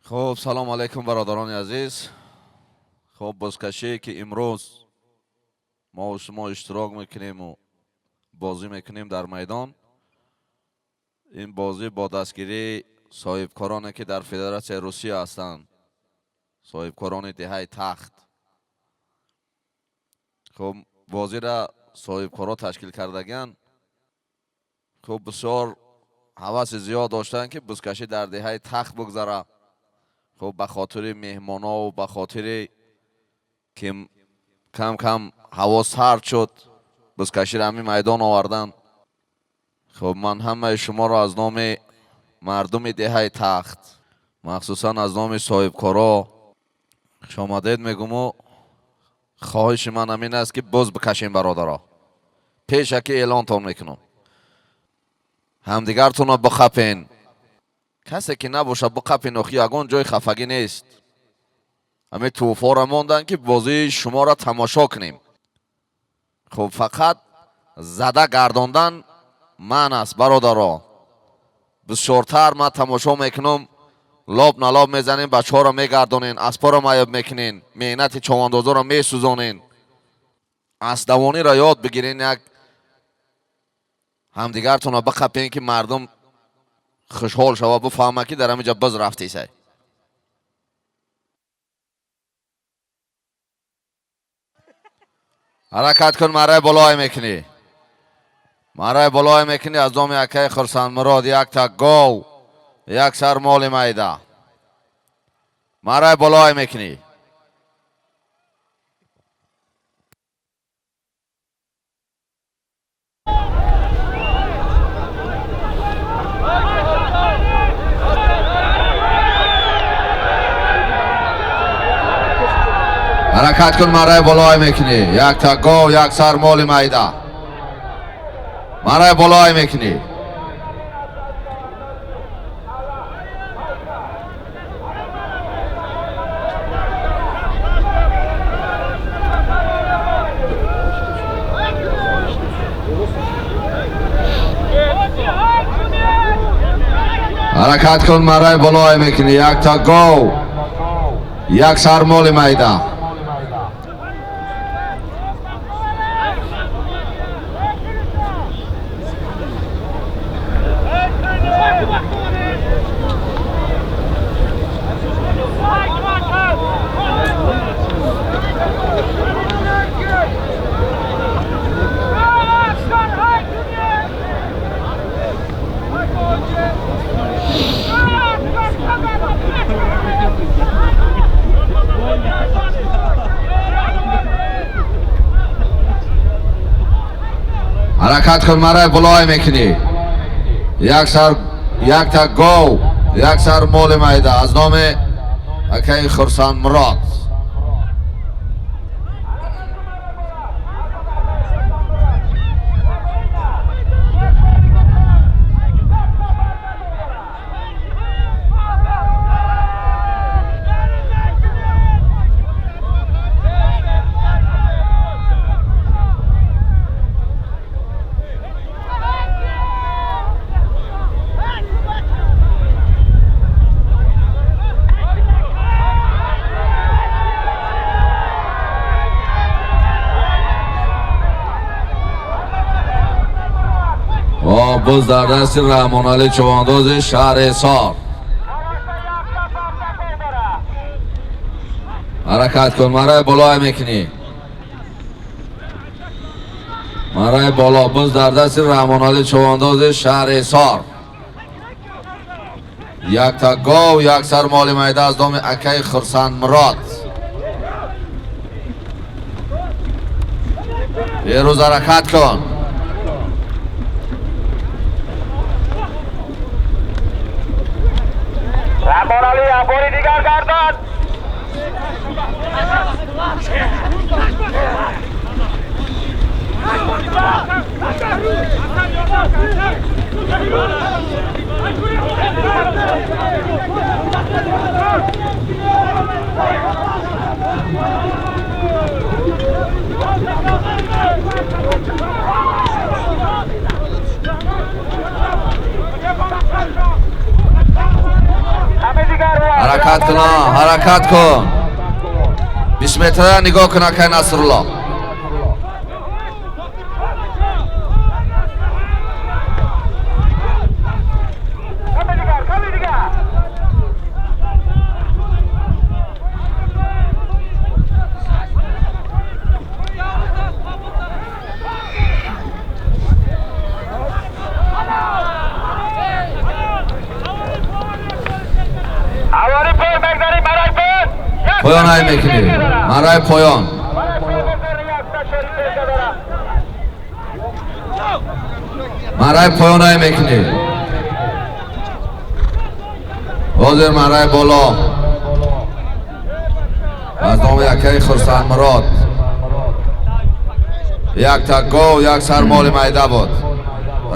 Хуб, салом алейкум, бародарони азиз. Хуб, бузкашие ки имрӯз мо шумо иштирок мекунему бозӣ мекунем дар майдон, ин бозӣ бо дастгирии соҳибкороне ки дар Федератсияи Русия ҳастанд, соҳибкорони деҳаи Тахт. Хуб, бозиро соҳибкорҳо ташкил кардагианд. Хуб, бисёр ҳаваси зиёд доштанд, ки бузкашӣ дар деҳаи Тахт бигзара. Хуб, ба хотири меҳмонову ба хотире ки кам кам ҳаво сард шуд, бузкаширо ҳамин майдон оварданд. Хуб, ман ҳамаи шуморо аз номи мардуми деҳаи Тахт, махсусан аз номи соҳибкоро хушомадед мегӯму хоҳиши ман ҳамин аст, ки боз бикашем, бародаро. Пешакӣ эълонтон мекунам: ҳамдигартонро бихапен, касе ки набошад, биқапен. Охи ягон ҷои хафагӣ нест. Ҳамин тӯҳфаро монданд, ки бозии шуморо тамошо кунем. Хуб, фақат зада гардондан ман аст, бародаро. Бисёртар ман тамошо мекунам, лоб на лоб мезанем, бачаҳоро мегардонен, аспоро маёб мекунен, меҳнати човандозоро месӯзонен. Аспдавониро ёд бигирен, як ҳамдигартонро биқапен, ки мардум хушҳол шава, бифаҳма, ки дар ҳамин ҷо биз рафтесай. Ҳаракат кун, марраи болое мекунӣ, марраи болое мекунӣ. Аз номи акаи Хурсандмурод якта гов, як сар моли майда. Марраи болое мекунӣ. Ҳаракат кун, марраи болое мекунӣ. Якта гов, як сар моли майда. Марраи болое мекунӣ. Ҳаракат кун, марраи болое мекунӣ. Якта гов, як сар моли майда. Ҳаракат кун, марраи болое мекунӣ. Як сар, якта гов, як сар моли майда аз номи акаи Хурсандмурод. Боз дар дасти Раҳмоналӣ човандози шаҳри Ҳисор. Ҳаракат кун, марраи болое мекунӣ, марраи боло. Боз дар дасти Раҳмоналӣ човандози шаҳри Ҳисор. Якта гов, як сар моли майда аз номи акаи Хурсандмурод. Берӯз, ҳаракат кун. Раҳмоналӣ бори дигар гардад. Ҳаракат кун, ҳаракат кун. 20 метра нигоҳ кун, акай Насрулло. Поён ай мекунӣ. Мараи поён. Мараи поён ай мекунӣ. Ҳозир мараи боло. Аз номи якаи Хурсандмурод. Як та гов, як сар моли майда буд.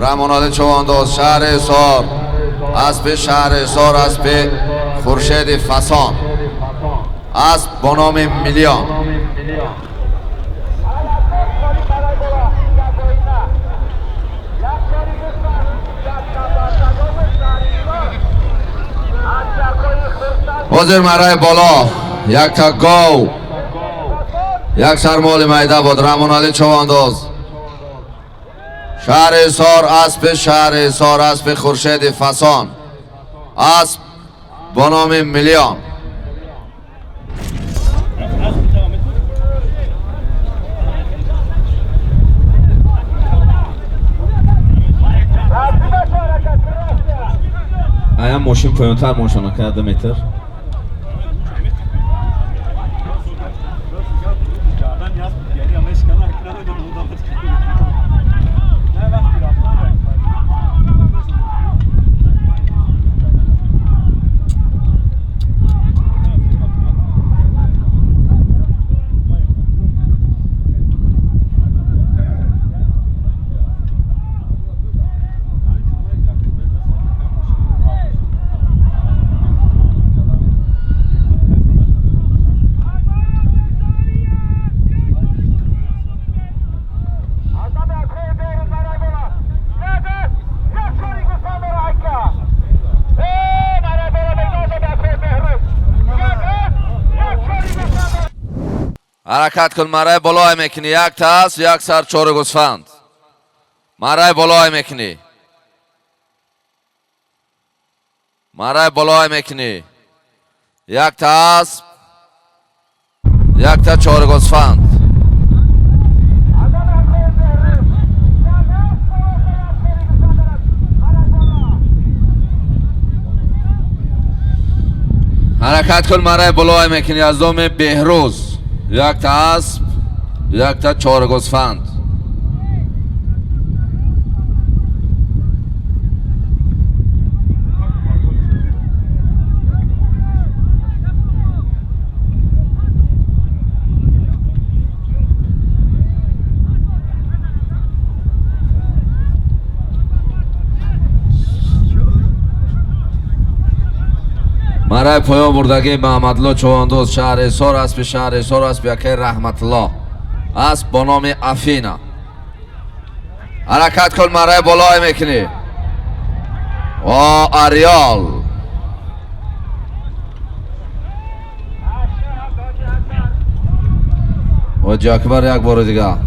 Рамонали Човандоз, шаҳри Ҳисор, аспи шаҳри Ҳисор, аспи Хуршеди Фасон. Асп бо номи Миллион. Ҳозир мараи боло як та гов, як сар моли майда буд. Рамонали Човандоз, шаҳри Ҳисор, аспи шаҳри Ҳисор, аспи Хуршеди Фасон, асп бо номи Миллион. Аям мошин поёнтар мошона карда метр. Ҳаракат кун, мараи боло мекунӣ. Як та асп, як сар чору гӯсфанд. Мараи боло мекунӣ. Мараи боло мекунӣ. Як та асп, як та чору гӯсфанд. Ҳаракат кун, мараи боло мекунӣ. Аз номи Беҳрӯз. Як та асп, як та чору гӯсфанд. Мараи поён бурдагии Маҳамадло Човандоз, шаҳри Ҳисор, аспи шаҳри Ҳисор, аспи якаи Раҳматулло, асп бо номи Афина. Ҳаракат кун, мараи боло мекунӣ. О, Ариол. Ҳоҷи Акбар як бори дигар.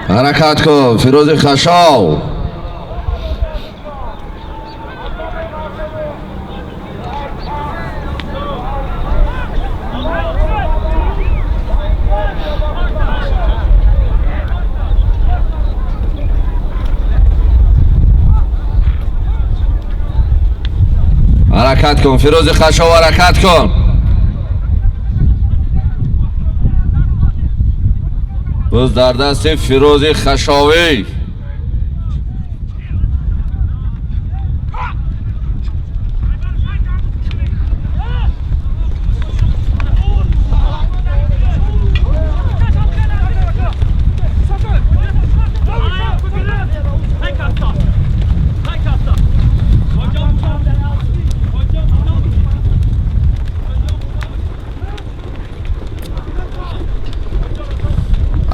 Ҳаракат кун, Фирӯзи Хашов. Ҳаракат кун, Фирӯзи Хашов, ҳаракат кун. Буз дар дасти Фирӯзи Хашовӣ.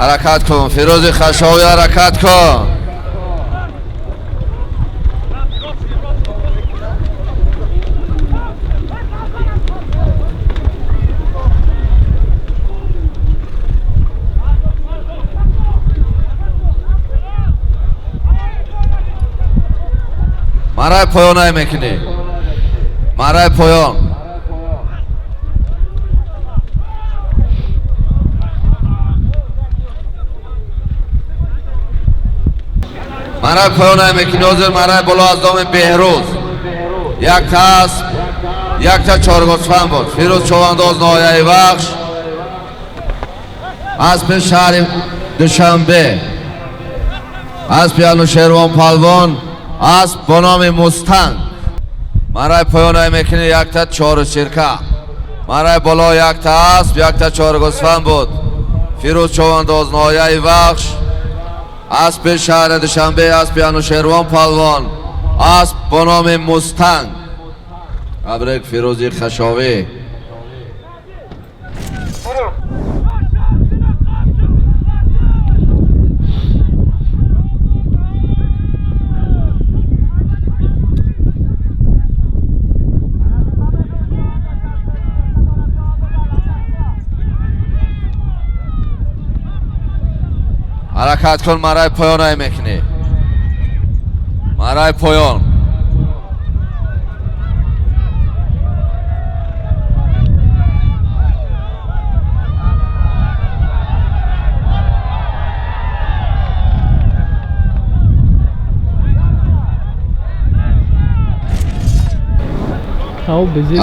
Ҳаракат кун, Фирӯзи Хашовӣ, ҳаракат кун. Марай поёнай мекунӣ. Марай поён. Марай поёнай мекунӣ, ҳозир марай боло аз доми Беҳрӯз. Якта асп, якта чоргӯсфанд буд. Фирӯз Човандоз ноҳияи Вахш, аспи шаҳри Душанбе, аспи Анушервон Палвон, асп бо номи Мустанг. Марай поёнай мекунӣ, якта чору сирка. Марай боло якта асп, якта чоргӯсфанд буд. Фирӯз Човандоз ноҳияи Вахш, аспи шаҳри Душанбе, аспи Анушервон Палвон, асп бо номи Мустанг. Табрик Фирӯзи Хашовӣ. Ҳаракат кун, марай поёнай мекунӣ. Марай поён.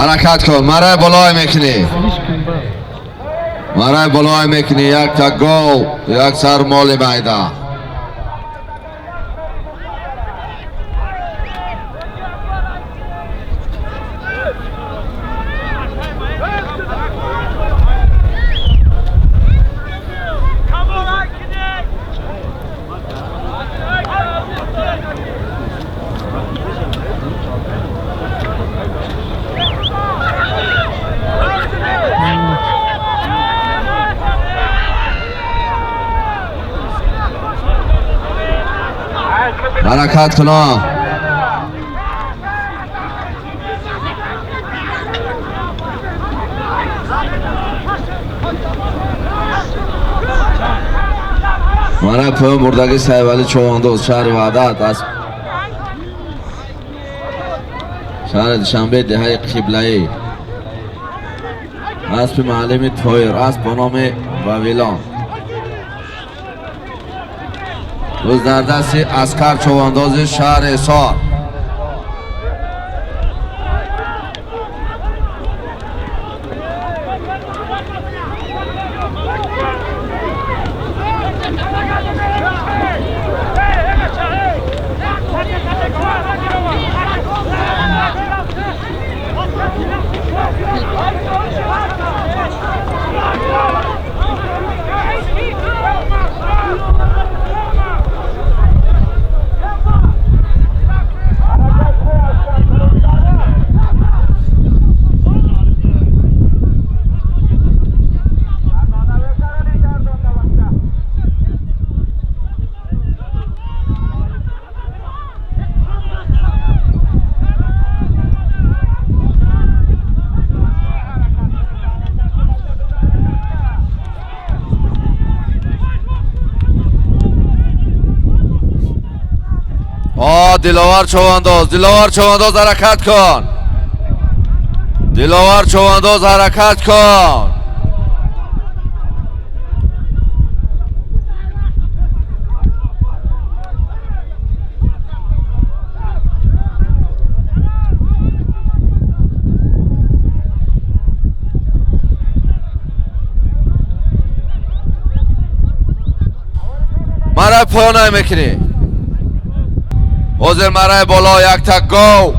Ҳаракат кун, марай болой мекунӣ. Марай болой мекунӣ, якта гов, як сар моли майда. Ҳаракат кунон. Марай поён бурдаги Сайвали Човандоз, шаҳри Ваҳдат, аз шаҳри Душанбе, деҳаи Қиблаӣ. Аспи маълими Тоир, асп бо номи Вавилон. Буз дар дасти Аскар Човандози шаҳри Ҳисор. Диловар Човандоз, Диловар Човандоз ҳаракат кун. Диловар Човандоз ҳаракат кун. Марай поёнай мекунӣ. Ҳозир марай боло якта гов,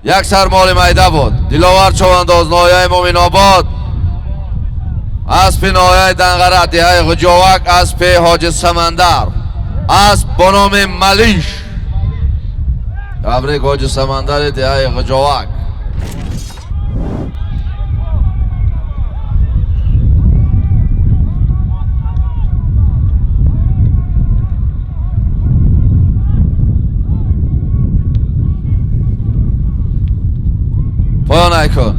як сар моли майда буд. Диловар Човандоз, ноҳияи Муминобод, аспи ноҳияи Данғара, деҳаи Ғуҷовак, аспи Ҳоҷи Самандар, асп бо номи Малиш. Табрик Ҳоҷи Самандари деҳаи Ғуҷовак. Поён айкун.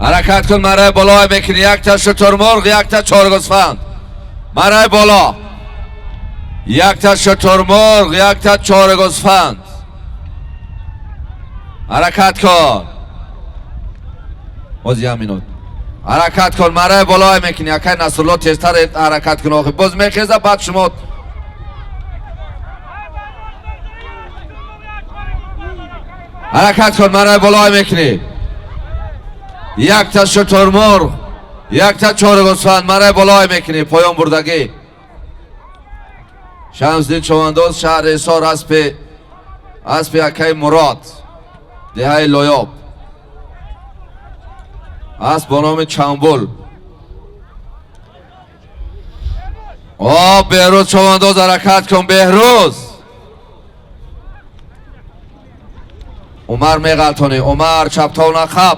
Ҳаракат кун, марай боло мекунӣ. Якта шутурмурғ, якта чоргӯсфанд. Марай боло. Якта шутурмурғ, якта чоргӯсфанд. Ҳаракат кун. Боз як минут. Ҳаракат кун, марай боло мекунӣ. Акай Насрулло тезтар ҳаракат кун охи. Боз мехеза, баъд шумо ҳаракат кун, марай боло мекунӣ. Якта шутурмурғ, якта чоргӯсфанд, марай боло мекунӣ. Поён бурдагӣ. Шамсиддин Човандоз, шаҳри Ҳисор, аспи акаи Мурод, деҳаи Лоёб, асп бо номи Чамбул. Беҳрӯз Човандоз ҳаракат кун, Беҳрӯз. Умар меғалтонӣ, Умар чаптов нахаб.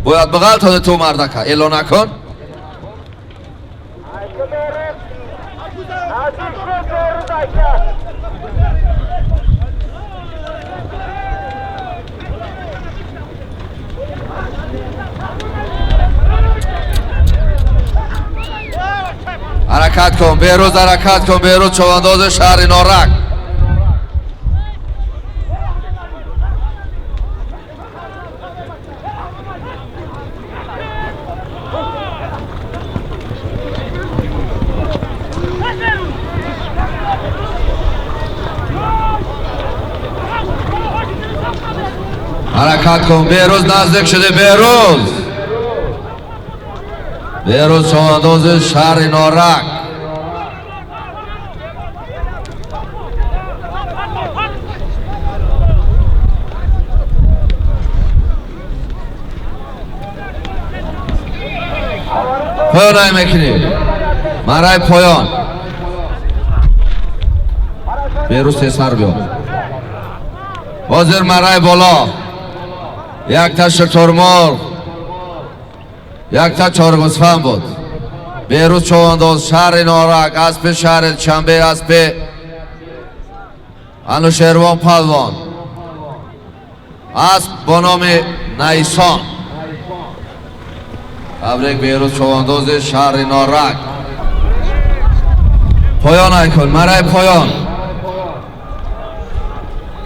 Бояд биғалтонӣ ту мардака, эълон накун. Ҳаракат кун, Беҳрӯз, ҳаракат кун, Беҳрӯз Човандози шаҳри Норак. Ҳаракат кун, Беҳрӯз наздик шуди, Беҳрӯз. Беҳрӯз Човандози шаҳри Норак. Поёнай мекунӣ. Марай поён. Беҳрӯз тезтар биё. Ҳозир марай боло. Якта шутурмурғ, якта чоргӯсфанд буд. Беҳрӯз Човандоз, шаҳри Норак, аспи шаҳри Душанбе, аспи Анушервон Палвон, асп бо номи Найсон. Табрик Беҳрӯз Човандози шаҳри Норак. Поён айкун, марай поён.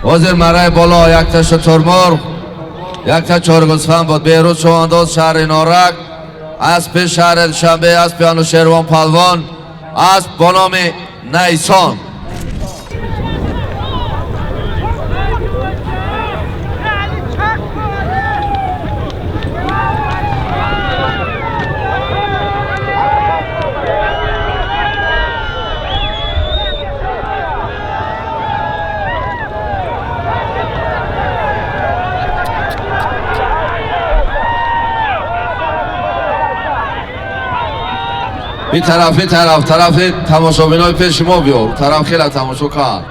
Ҳозир марай боло, якта шутурмурғ, якта чоргӯсфанд буд. Беҳрӯз Човандоз, шаҳри Норак, аспи шаҳри Душанбе, аспи Анушервон Палвон, асп бо номи Найсон. این طرف این طرف طرف تماشابینای پیش ما بیار، طرف خیلی تماشا کرد.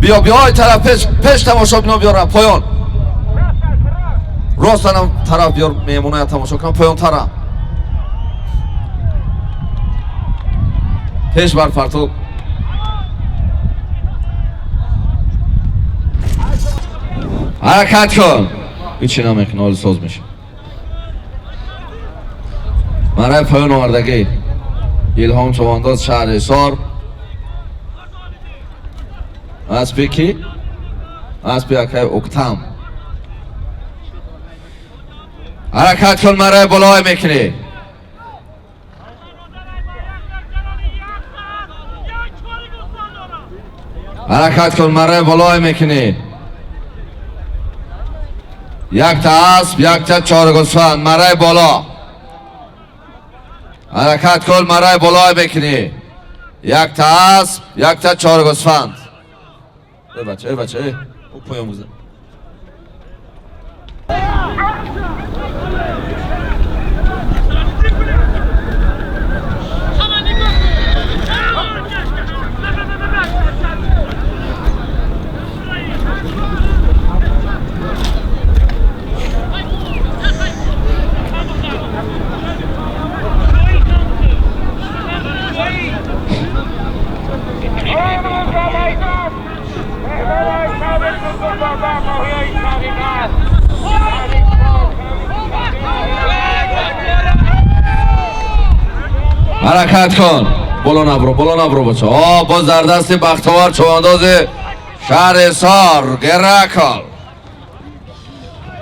Биё, биё, ай тараф, пеш, пеш тамошобино биёрам, поён. Ростанам тараф биёр, меҳмоная тамошо кунам, поёнтарам. Пеш бар партоб. Ҳаракат кун. Ҳичи намекунӣ, ҳоли соз меша. Мараи поён овардагӣ. Илҳом Човандоз шаҳри Ҳисор. Аспи ки? Аспи акай Уктам. Ҳаракат кун, мараи болой мекунӣ. Ҳаракат кун, мараи болой мекунӣ. Якта асп, якта чоргӯсфанд, мараи боло. Ҳаракат кун, мараи болой мекунӣ. Якта асп, якта чоргӯсфанд. Эй бача, эй бача, эй, ӯ поён бизан. Ҳаракат кун, боло набро, боло набро бача. О, боз дар дасти Бахтовар човандози шаҳри Ҳисор Геракл.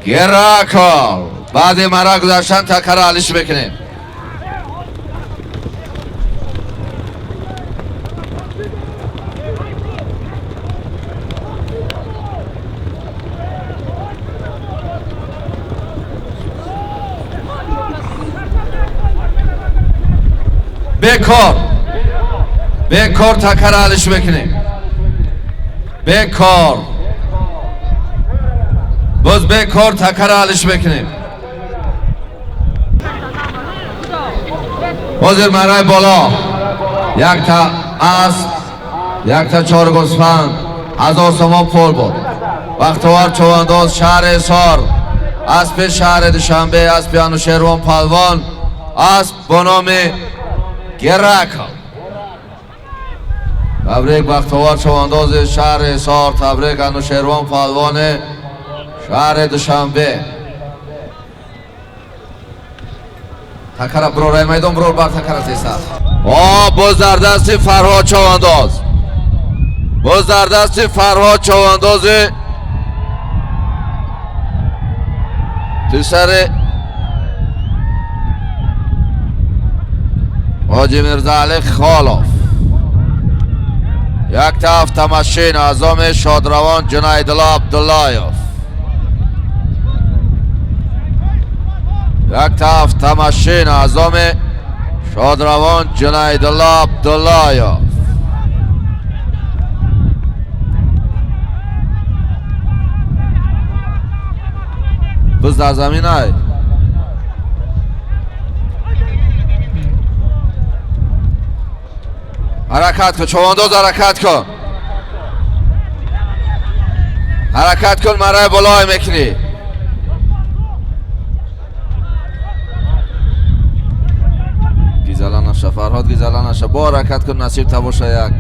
Геракл. Баъди мара гузаштан такара алиш мекунем. Бекор. Бекор такара алиш мекунем. Бекор. Боз бекор такара алиш мекунем. Ҳозир мараи боло. Якта асп, якта чоргӯсфанд, 1000 сомон пул буд. Бахтовар Човандоз шаҳри Ҳисор, аспи шаҳри Душанбе, аспи Анушервон Палвон, асп бо номи Геракл. Табрик Бахтовар Човандози шаҳри Ҳисор, табрик Анушервон Палвони шаҳри Душанбе. Такара бирор, ай майдон бирор, бар такара тезтар. О, боз дар дасти Фарҳод Човандоз. Боз дар дасти Фарҳод Човандози писари Ҳоҷи Мирзаали Холов. Якта автомашина аз номи шодравон Ҷунайдулло Абдуллоев. Якта автомашина аз номи шодравон Ҷунайдулло Абдуллоев. Biz дар замин ай. Ҳаракат кун, човандоз, ҳаракат кун. Ҳаракат кун, мараи болой мекунӣ. Гизала наша, Фарҳод, гизала наша. Бо ҳаракат кун, насиб табоша як.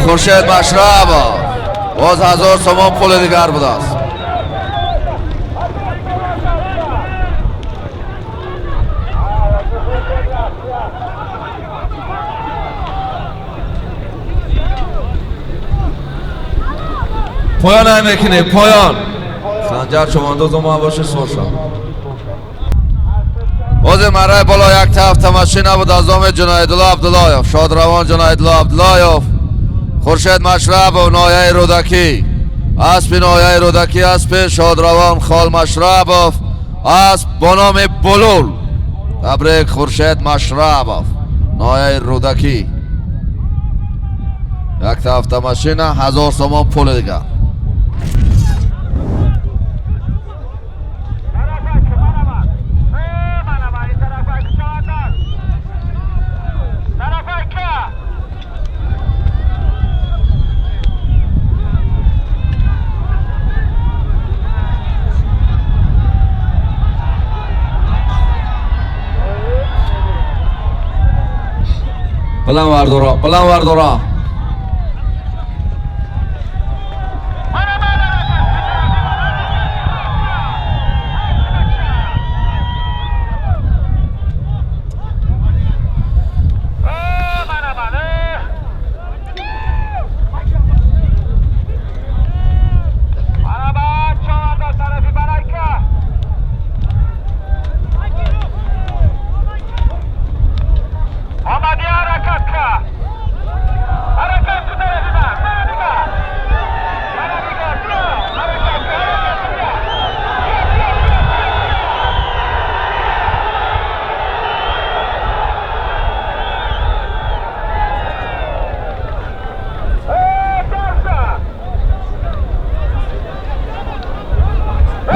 Хуршед Машрабов боз 1000 сомон пули дигар будааст. Поён ай мекунӣ, поён. Ханҷар чувандоз омад боше соша. Бози мараи боло як тафт машина буд аз номи Ҷунаидулло Абдуллоев, шодравон Ҷунаидулло Абдуллоев, Хуршед Машрабов, ноҳияи Рӯдакӣ. Аспи ноҳияи Рӯдакӣ, аспи шодравон Хол Машрабов, асп бо номи Булул. Табрик Хуршед Машрабов, ноҳияи Рӯдакӣ. Як тафта машина, 1000 сомон пули дигар. Баланд вардора, баланд вардора.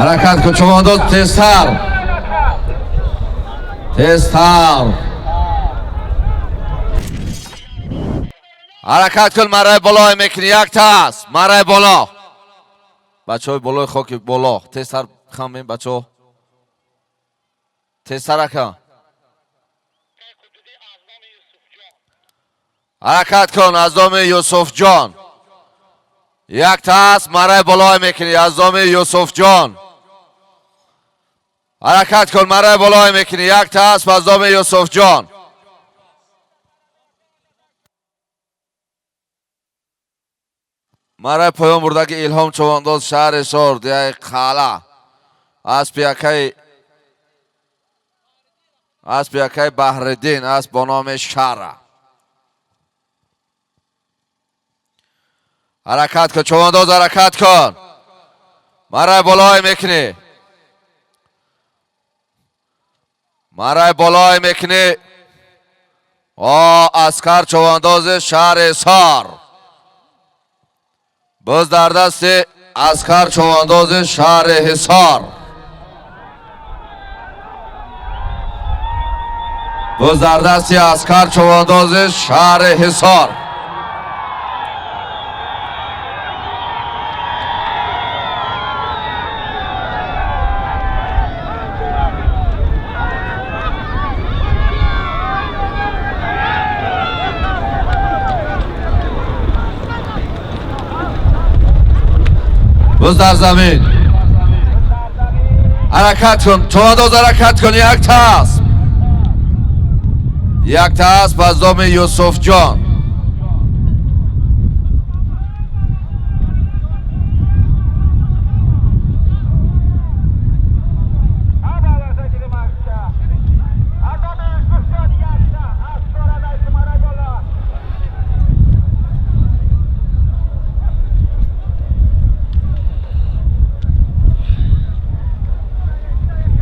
Ҳаракат кун чувандоз, тезтар, тезтар. Ҳаракат кун, мараи боло мекунӣ, як тас, мараи боло. Бачаҳои болои хоки боло, тезтар хамем бачаҳо. Тезтар ака. Ҳаракат кун аз номи Юсуфҷон. Як тас, мараи боло мекунӣ аз номи Юсуфҷон. Ҳаракат кун, мараи боло мекунӣ, як тас аз номи Юсуфҷон. Мараи поён бурдаги Илҳом Чувандоз, шаҳри Сор, деҳаи Қалъа. Аспи акаи Баҳриддин, асп бо номи Шара. Ҳаракат кун чувандоз, ҳаракат кун. Мараи боло мекунӣ. Мараи боло мекунӣ. О, Аскар чувандози шаҳри Сор. Боз дар дасти Аскар чувандози шаҳри Ҳисор. Боз дар дасти Аскар чувандози шаҳри Ҳисор. Боз дар замин. Ҳаракат кун чувандоз, ҳаракат кун, як тас. Як тас аз номи Юсуфҷон.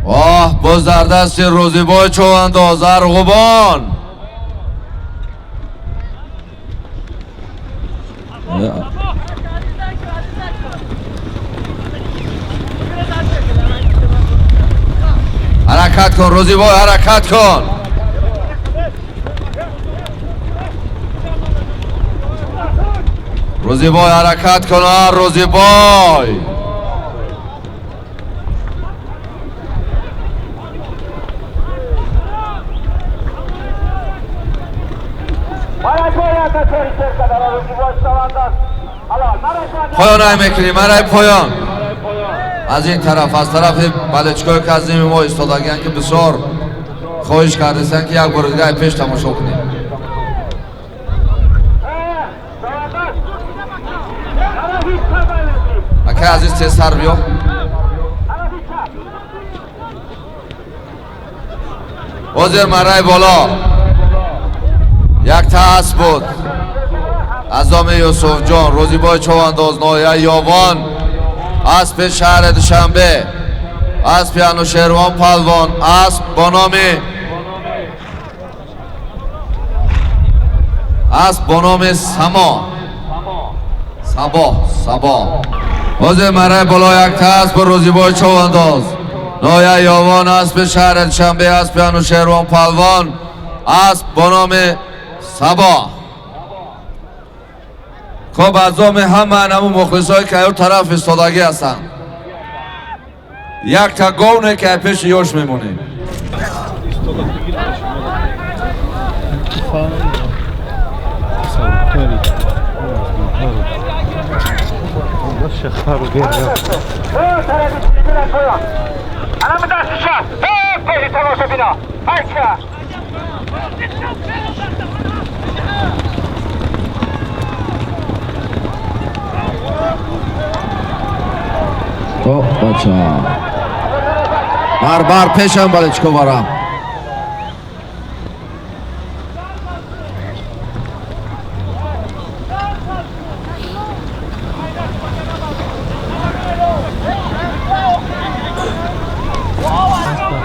Оҳ, боз дар дасти Рӯзибой чувандоз, Арғубон. Ҳаракат кун Рӯзибой, ҳаракат кун. Рӯзибой ҳаракат кун, Рӯзибой. Поён ай мекунӣ, мараи поён. Аз ин тараф, аз тарафи балечкои ки аз ними мо истодагиянд, ки бисёр хоҳиш кардистанд, ки як бори дига ай пеш тамошо кунем. Акай азиз, тезтар биё. Ҳозир марраи боло як та асп буд аз номи Юсуфҷон, Рӯзибой Човандоз, ноҳияи Ёвон, аспи шаҳри Душанбе, аспи Анушервон Палвон, асп бо номи Само, Сабо, Сабо. Ҳозир марраи боло як та асп Рӯзибой Човандоз, ноҳияи Ёвон, аспи шаҳри Душанбе, аспи Анушервон Палвон, асп бо номи Сабо. Хоб, аз номи ҳама наму мухлисое ки аю тараф истодагӣ ҳастанд, як та говне ки ай пеши ёш мемонем. О, бача. Бар, бар, пешам бале чико барам.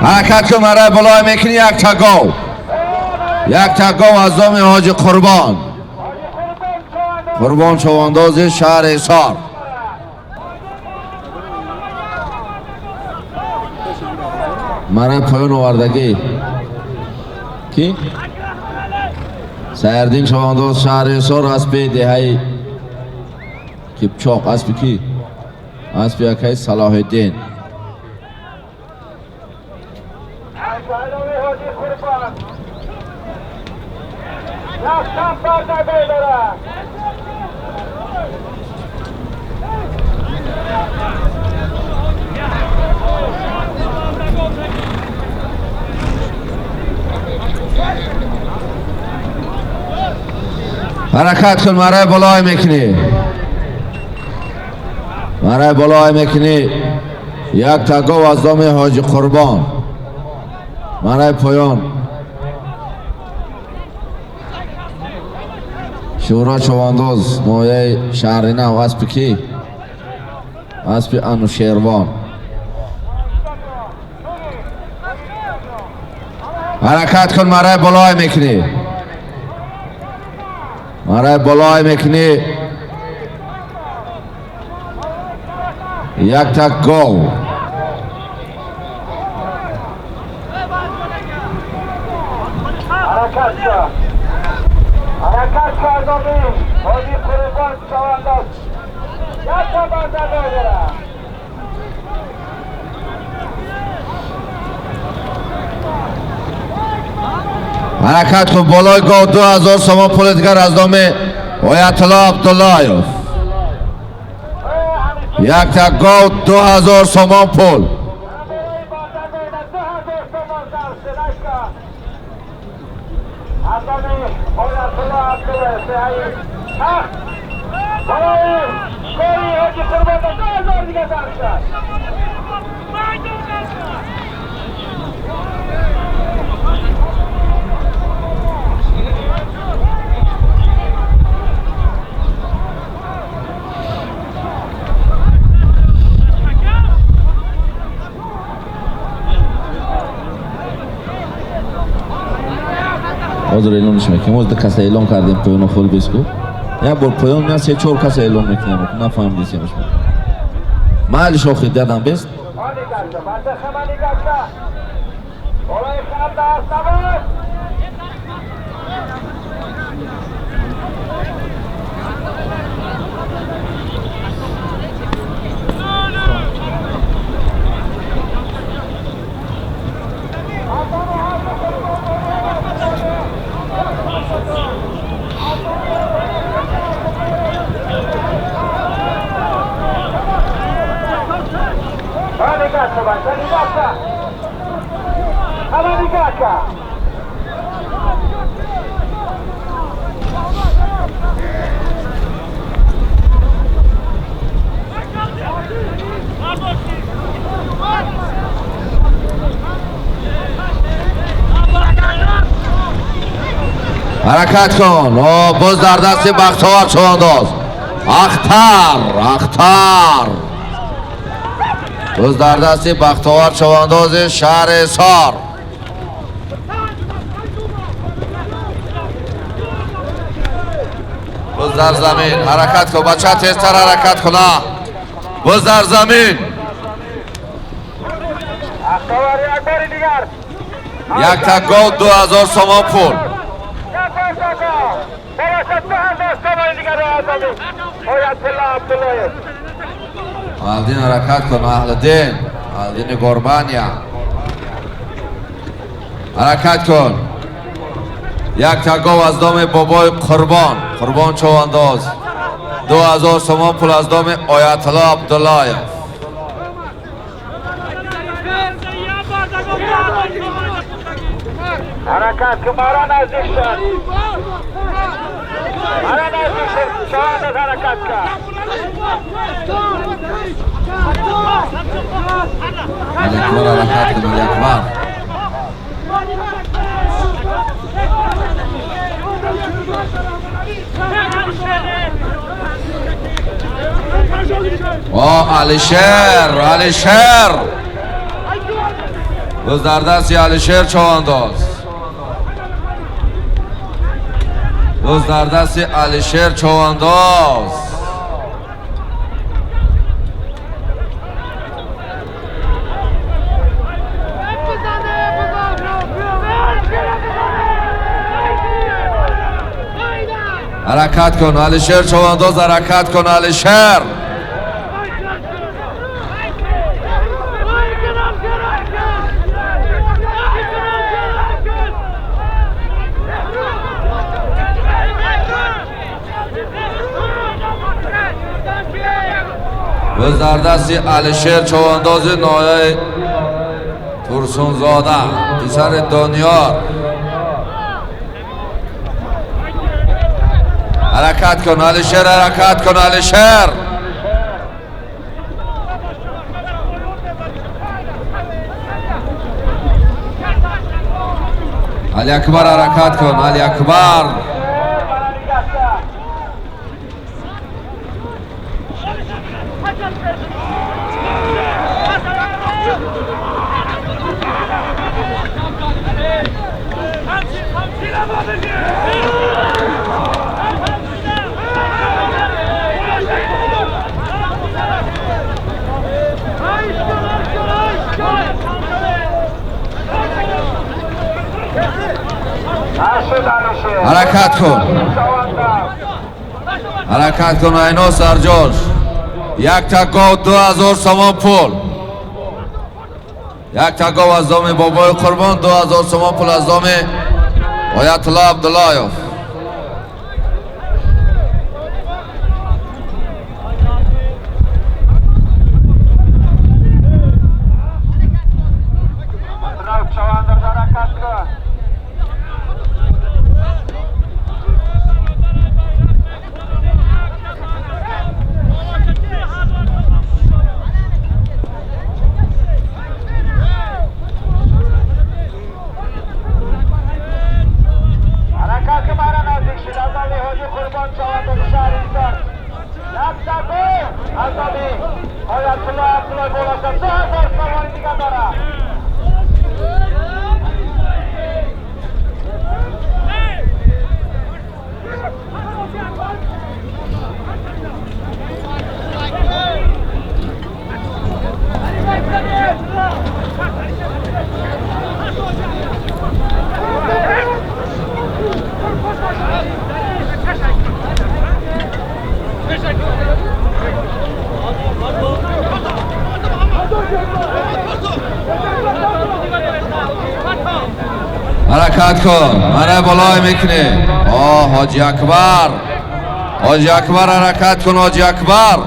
Ҳаракат кун, марай болой мекунӣ, як та гов. Як та гов аз номи Ҳоҷи Қурбон. Қурбон Човандози шаҳри Ҳисор. Марай поён овардагӣ ки Сайярдин Човандоз, шаҳри Ҳисор, аспи деҳаи Кипчоқ, аспи ки? Аспи акаи Салоҳиддин. Ҳаракат кун, марай болой мекунӣ. Марай болой мекунӣ. Як та гов аз номи Ҳоҷи Қурбон. Марай поён. Шӯро Човандоз, ноҳияи Шаҳри Нав, аспи ки? Аспи Анушервон. Ҳаракат кун, марай болой мекунӣ. Марай болой мекунӣ. Як та гов. Ҳаракат кардами Ҳоҷи Қурбон Човандоз. Як та бардагой дорад. Ҳаракат кун, болои гов 2000 сомон пули дигар аз номи Оятулло Абдуллоев. Як та гов 2000 сомон пул. Ҳозир эълонш мекунем. Ҳозир каса эълон кардем поёно хол беску. Як бор поён меяд, се чор каса эълон мекунем. Нафаҳмидисем шумо. Майли шохи дадам бест. Ҳаракат кун. О, боз дар дасти Бахтовар чувандоз. Ахтар, Ахтар. Боз дар дасти Бахтовар чувандози шаҳри Ҳисор. Боз дар замин. Ҳаракат кун, бача, тезтар ҳаракат куна. Боз дар замин. Ахтар як бори дигар. Як та гов 2000 сомон пул. Як бардага. Барошад 2000 сомони дигар аз ами Оятулло Абдуллоев. Аҳлиддин, ҳаракат кун, Аҳлиддин. Аҳлиддини Горбания. Ҳаракат кун. Як та гов аз доми бобои Қурбон, Қурбон чувандоз. 2000 сомон пул аз доми Оятулло Абдуллоев. Ҳаракат кун, мара наздик шуд. Мара наздик шуд. Чувандоз, ҳаракат кун. Алиакбар, ҳаракат кун, Алиакбар. О, Алишер, Алишер. Боз дар дасти Алишер чувандоз. Боз дар дасти Алишер чувандоз. Ҳаракат кун, Алишер чувандоз, ҳаракат кун, Алишер. Боз дар дасти Алишер чувандози ноҳияи Турсунзода, писари Дониёр. Ҳаракат кун, Алишер, ҳаракат кун, Алишер. Алиакбар, ҳаракат кун, Алиакбар. Ҳаракат кун, ҳаракат кун, айно сарҷош. Як та гов 2000 сомон пул. Як та гов аз доми бобои Қурбон, 2000 сомон пул аз доми Оятулло Абдуллоев. Чувандоз, ҳаракат кун. Ҳаракат кун, мара наздик шуд. Аз номи ҳоҷи Қурбон чувандози шаҳри Ҳисор. Як та гов аз номи Оятулло Абдуллоев болошад 2000 сомони дигар дорад. Ҳаракат кун, мана болой мекунӣ. О, ҳоҷи Акбар, ҳоҷи Акбар, ҳаракат кун, ҳоҷи Акбар.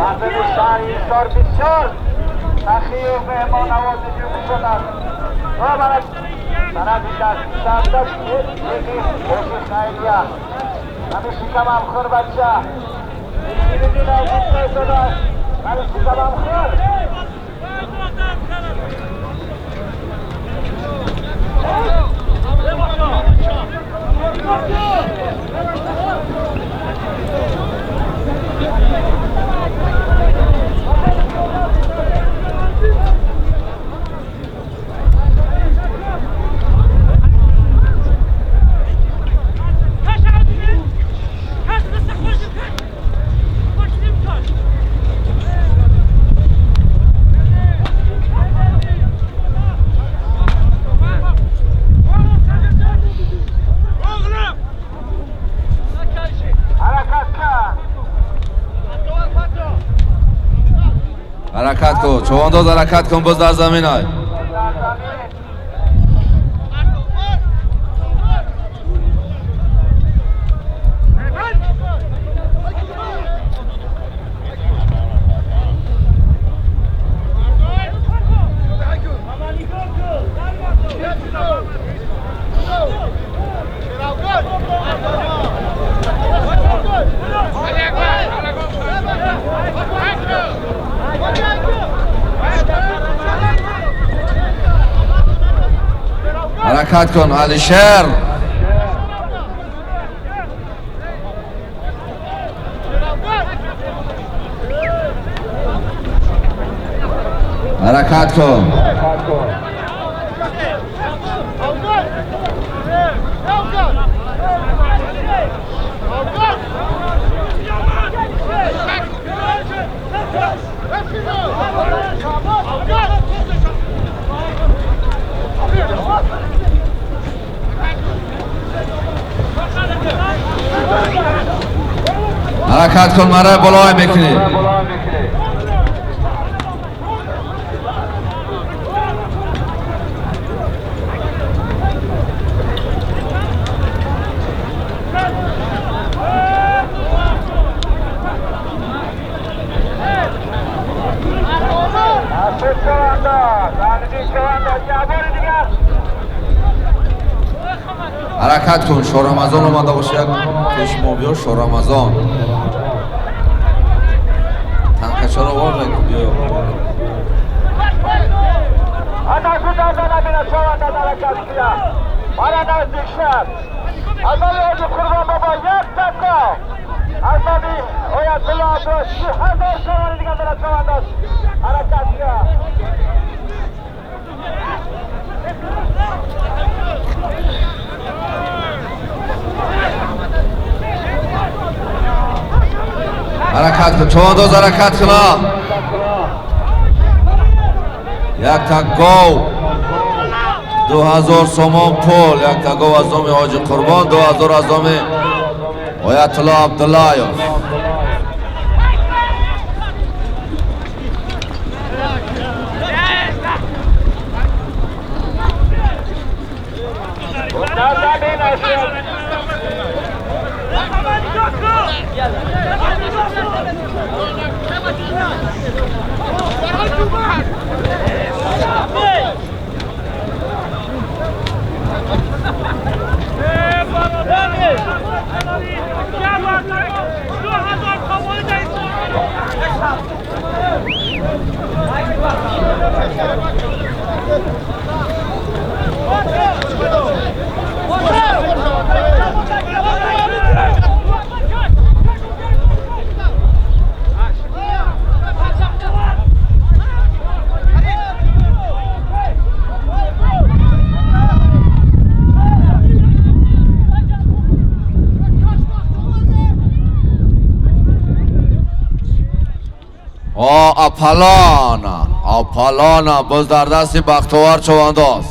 مردم شهر ایستار بسیار سخی و مهمان نوازی شدند. همی شکمم خور بچه همی شکمم خور. حرکت کن چوانداز، حرکت کن باز در زمین های. حرکت کن علیشیر. حرکت کن. حرکت کن مرا بالای میکنی. حرکت کن. شاه رمضان اومده باشه یک پیش ما بیا. شاه رمضان تنکچه رو وارد کن بیا. حرکت کن چوانداز، حرکت کن. یک تا گاو 2000 سومان پول، یک تا گاو از نام حاجی قربان، 2000 از نام آیت الله عبدالله. آپالانا آپالانا باز در دست بختوار چوانداز،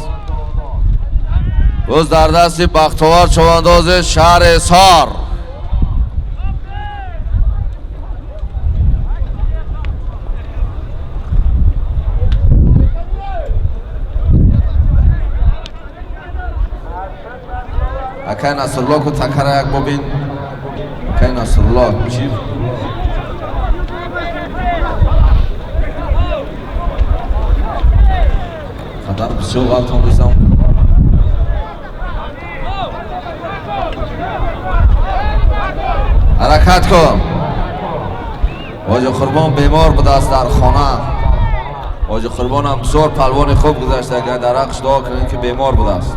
باز در دست بختوار چوانداز شهر سار. اکای نصرالله کو تکره یک ببین Акай Насрулло чӣ? Қадар бисёр ғалтондисам. Ҳаракат кун. Ҳоҷи Қурбон бемор будааст дар хона. Ҳоҷи Қурбонам бисёр палвони хуб гузашта, агар дар ҳаққаш дуо кунем, ки бемор будааст.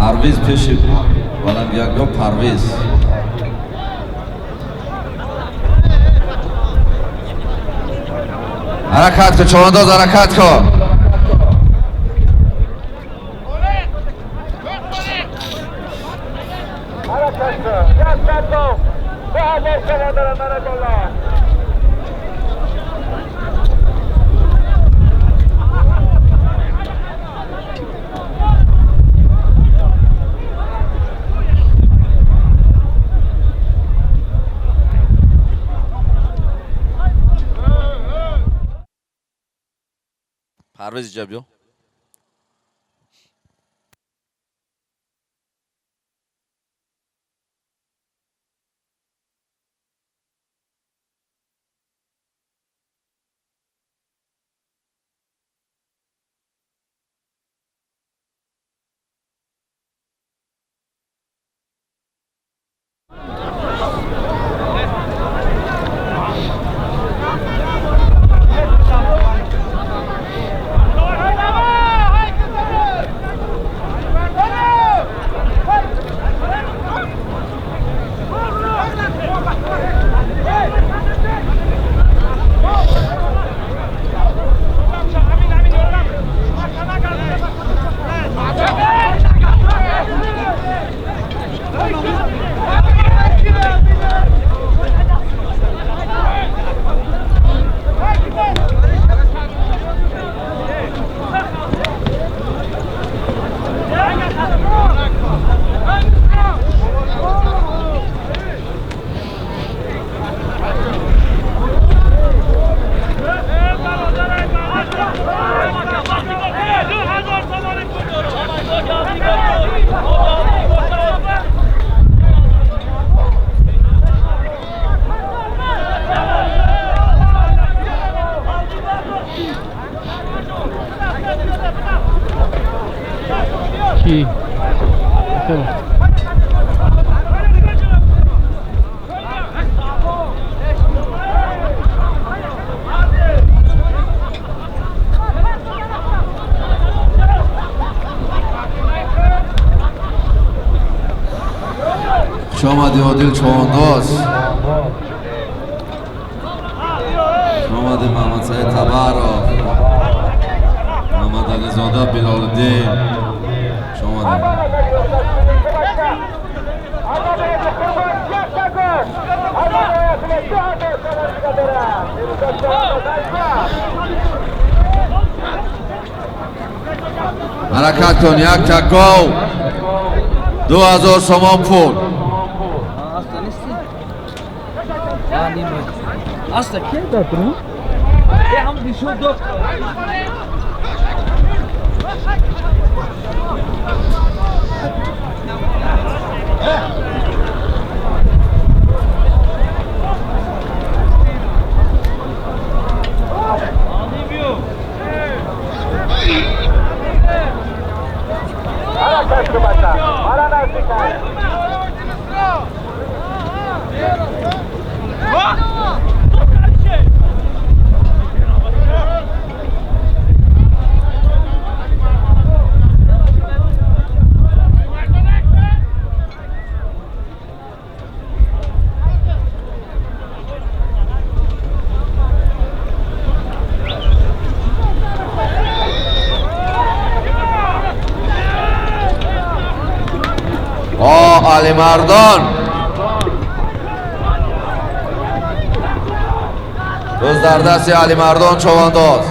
Парвиз пеши баландгиякго Парвиз. Ҳаракат кун, човандоз, ҳаракат кун. Ҳаракат кун. Як такгов 2000 сомон дорад Маратулло. Парвиз, иҷа биё. Ки? Хуш омадӣ, Одил човандоз. Хуш омадӣ, Маҳмадсаид Табаров, Мамадализода Билолиддин. Хуш омадӣ. Аз номи Ҳоҷи Қурбон як такгов аз номи Оятулло 2000 сомон дига дорад. Фирӯза човандоз айба. Ҳаракат кун, як такгов, 2000 сомон пул. Аста нести? Аста ки дад ру? Е ҳам бишуд дод. Ҳаракат кун, бача. Мара наздик аст. О, Алимардон, рӯз дар дасти Алимардон човандоз.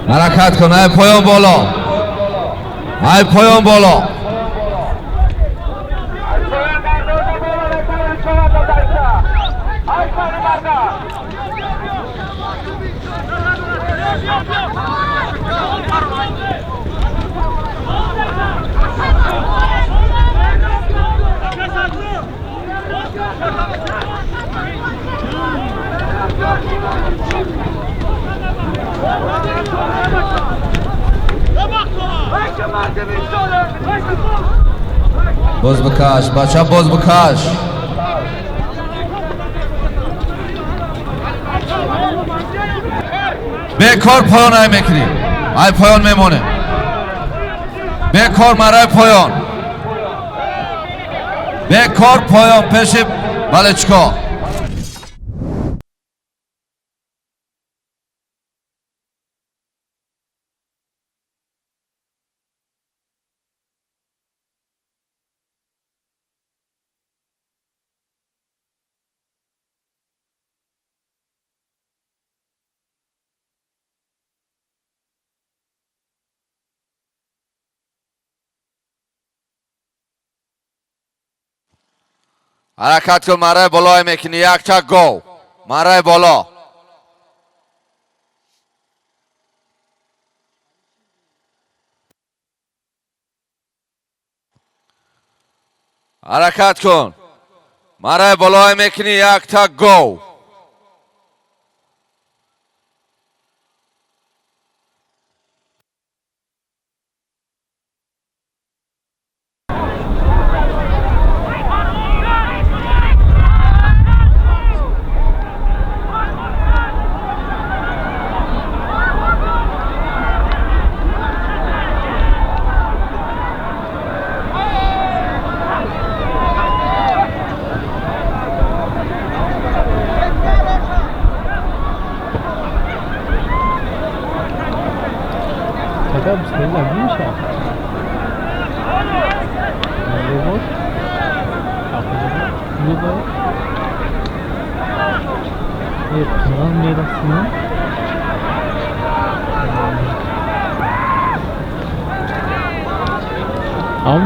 Ҳаракат кун, ай поён боло, ай поён боло. Боз бикаш, бача, боз бикаш. Бекор поён ай мекунӣ, ай поён мемонем. Бекор марай поён, бекор поён пеши балечко. Ҳаракат кун, марай болое мекунӣ, якта гов, марай боло. Ҳаракат кун, марай болое мекунӣ, якта гов.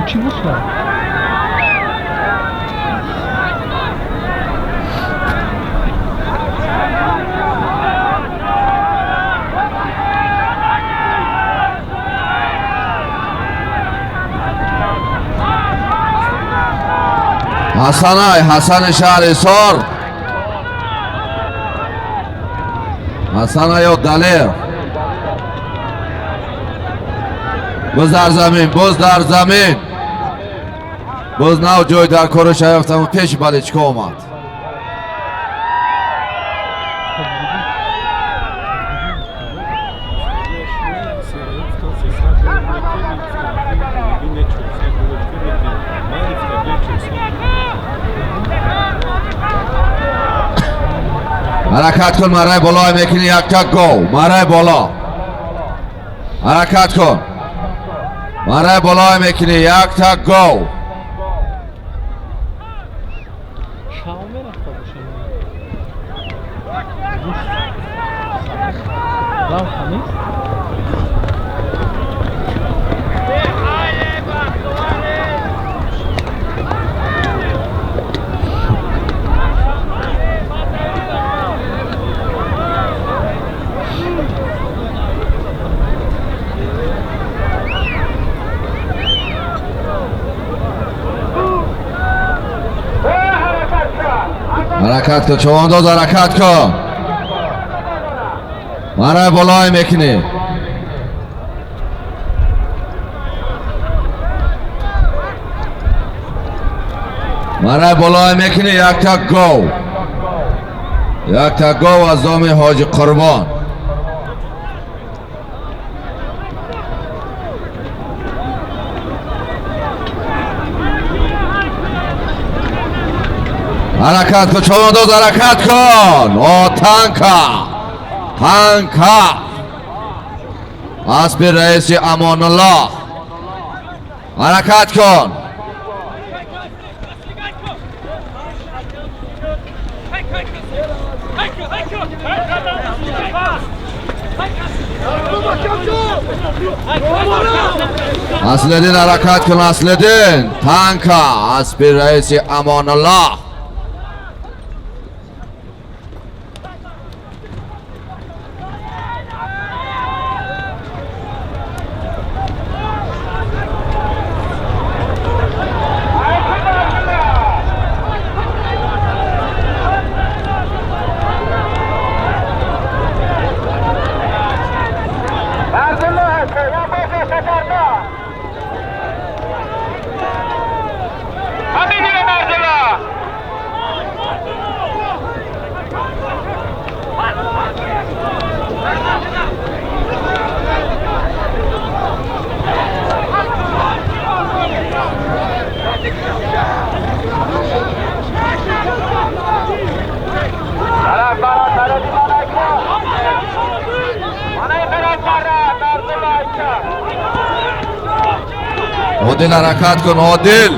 Чӣ бошад? Ҳасанай, Ҳасани шаҳри Ҳисор, Ҳасана ё Далер. Боз дар замин, боз дар замин, боз нав ҷой дар кораш ёфтаму пеши балечко омад. Ҳаракат кун, марай болое мекунӣ, якта гов, марай боло. Ҳаракат кун, марай болое мекунӣ, якта гов. Ҳаракат кун, чувандоз, ҳаракат кун, марай болое мекунӣ. Марай болое мекунӣ, якта гов, якта гов аз доми Ҳоҷи Қурбон. Ҳаракат кун, чувандоз, ҳаракат кун. О, танка. Танка аспи раиси Амонуллоҳ. Ҳаракат кун. Аслиддин ҳаракат кун, Аслиддин. Танка аспи раиси Амонуллоҳ. Одил ҳаракат кун, Одил.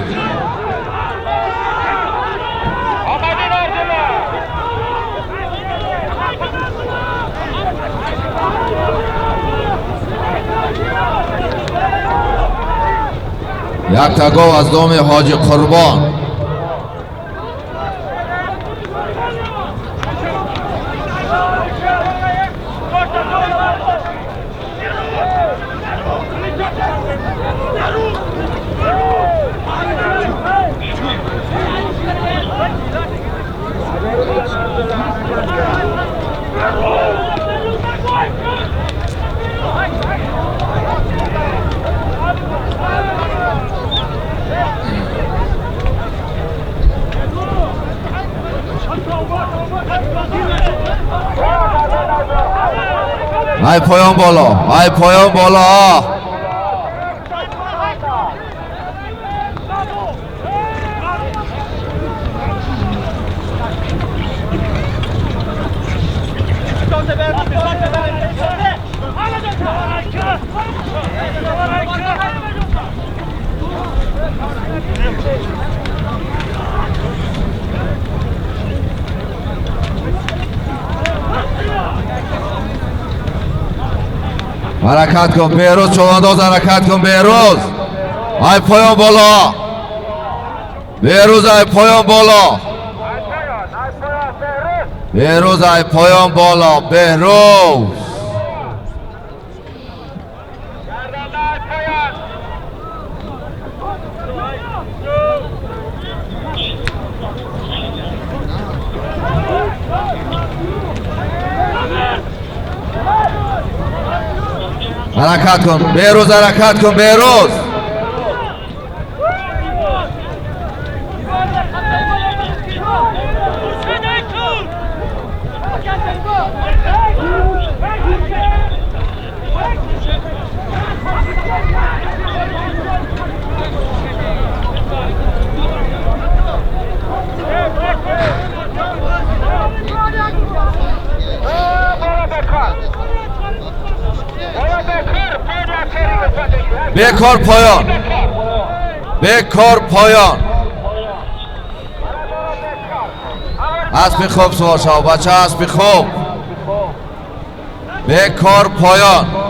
Як тагов аз доми Ҳоҷи Қурбон. Ай поён боло, ай поён боло. Ҳаракат кун Беҳрӯз, човандоз, ҳаракат кун Беҳрӯз. Ай поён боло. Беҳрӯз, ай поён боло. Беҳрӯз, ай поён боло. Беҳрӯз. Ҳаракат кун Беҳрӯз, ҳаракат кун Беҳрӯз. Бекор поён, бекор поён. Аспи хуб сувор шав бача, аспи хуб. Бекор поён.